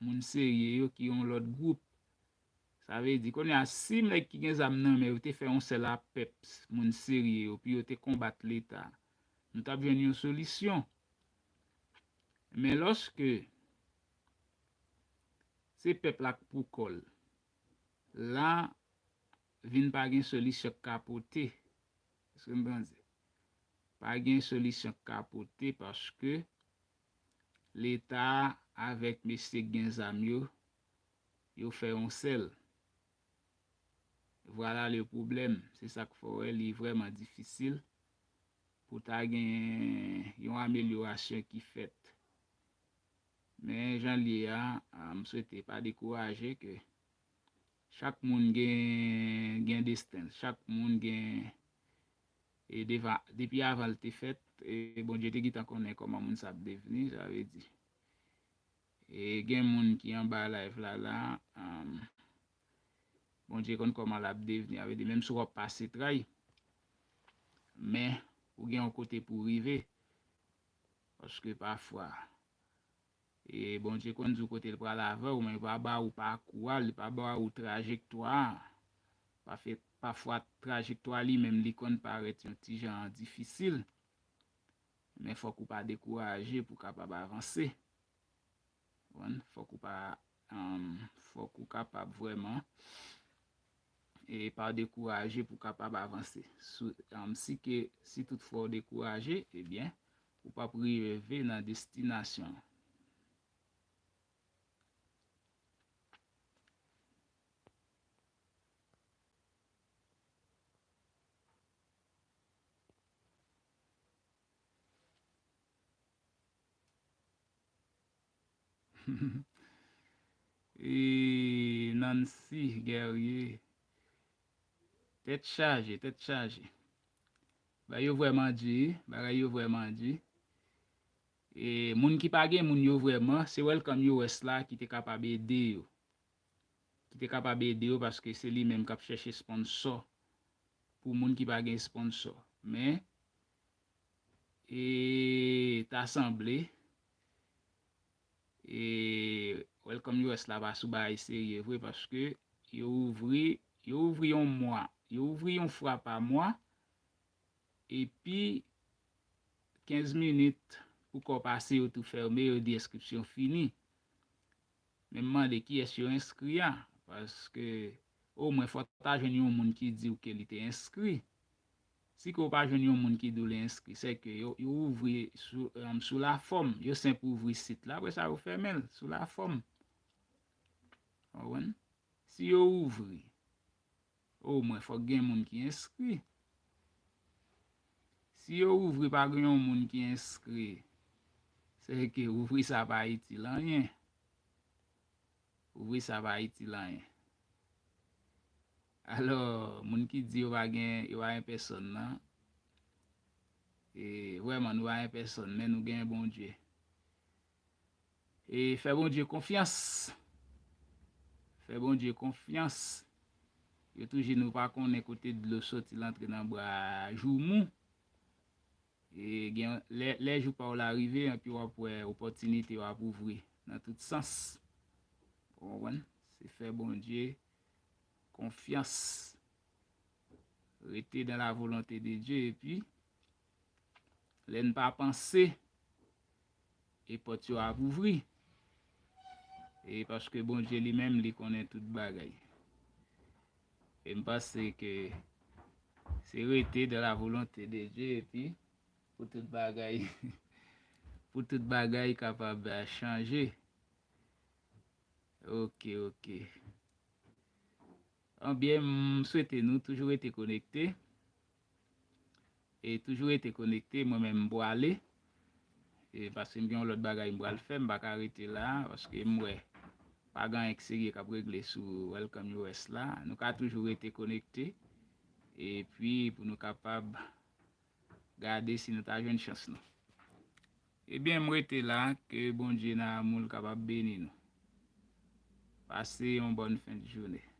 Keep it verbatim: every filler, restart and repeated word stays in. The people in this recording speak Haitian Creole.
moun serye yo ki yon lòt gwoup. Sa vle di, kounye a, si nèg ki gen zam nan men yo te fè yon sèl a pèp, moun serye yo, pou yo te konbat Leta, nou t ap jwenn yon solisyon. Men lòske se pèp la k pou kò l, la vin pa gen solisyon k ka pote. Èske m byen di? Pa gen solisyon k ka pote paske Leta avèk mesye k gen zam yo, yo fè yon sèl. Vwala le pwoblèm. Se sa k fè w wè li vrèman difisil pou ta gen yon amelyorasyon ki fèt. Men jan l ye a, a, m swete pa dekouraje ke chak moun gen, gen desten l, chak moun gen, e deva-, depi avan l te fèt, e Bondye te gentan konnen kòman moun sa ap devni, sa vle di. E gen moun ki anba live la, la, um, Bondye konn kòman l ap devni, sa vle di, menm si w ap pase tray, men ou gen yon kote pou w rive. Paske pafwa, e Bondye konn di w kote l pral avè w, men li pa ba ou pakou a, li pa ba ou trajektwa a. Pafè-, pafwa trajektwa li menm li konn parèt yon ti jan difisil, men fòk ou pa dekouraje pou w kapab avanse. Konprann? Fòk ou pa, um, fòk ou kapab vrèman e pa dekouraje pou w kapab avanse. Sou, um, si ke, si toutfwa w dekouraje, ebyen, ou p ap rive nan destinasyon. E Nancy Guerrier. Tèt chaje, tèt chaje. Bagay yo vrèman di, bagay yo vrèman di. E moun ki pa gen moun yo vrèman, se Welcome U S la ki te kapab ede yo. Ki te kapab ede yo paske se li menm k ap chèche sponsò pou moun ki pa gen sponsò. Men, e ta sanble, e Welcome U S la pa sou bagay serye vre paske yo ouvri, yo ouvri yon mwa, yo ouvri yon fwa pa mwa, epi kenz minit pou kò pase yo tou fèmen, yo di enskripsyon fini. Men m mande kiyès yo enskri a, paske omwen fò ta jwenn yon moun ki di w ke li te enskri. Si ke w pa jwenn yon moun ki di w li enskri, se ke yo, yo ouvri sou, um, sou lafòm, yo senp ouvri sit la, apre sa yo fèmen l sou lafòm. Ou konprann? Si yo ouvri, omwen fòk gen moun ki enskri. Si yo ouvri pa gen yon moun ki enskri, se ke ouvri sa pa itil anyen. Ouvri sa pa itil anyen. Alò, moun ki di yo pa gen, yo pa gen pèsonn nan, e, vrèman, nou pa gen pèsonn, men nou gen Bondye. E fè Bondye konfyans. Fè Bondye konfyans. Yo toujou di nou pa konnen kote dlo soti l antre nan bra joumou. E gen lè, lè jou pa w la rive, epi w ap wè opòtinite yo ap ouvri nan tout sans. Ou konprann? Se fè Bondye konfyans. Rete dans la volonté de Dieu, epi lè n pa panse, e pòt yo ap ouvri. E paske Bondye li menm, li konnen tout bagay. E m panse ke se rete dans la volonté de Dieu, epi pou tout bagay, pou tout bagay kapab, eh, chanje. Ok, ok. Anbyen, m swete nou toujou rete konekte. E toujou rete konekte, mwen menm m pwale. E paske m gen yon lòt bagay m pral fè, m pa ka rete la, paske m wè pa gen anyen k serye k ap regle sou Welcome U S la. Nou ka toujou rete konekte. Epi pou nou kapab gade si nou ta jwenn chans nou. Ebyen, m rete la, ke Bondye nan amou l kapab beni nou. Pase yon bòn fen de jounen.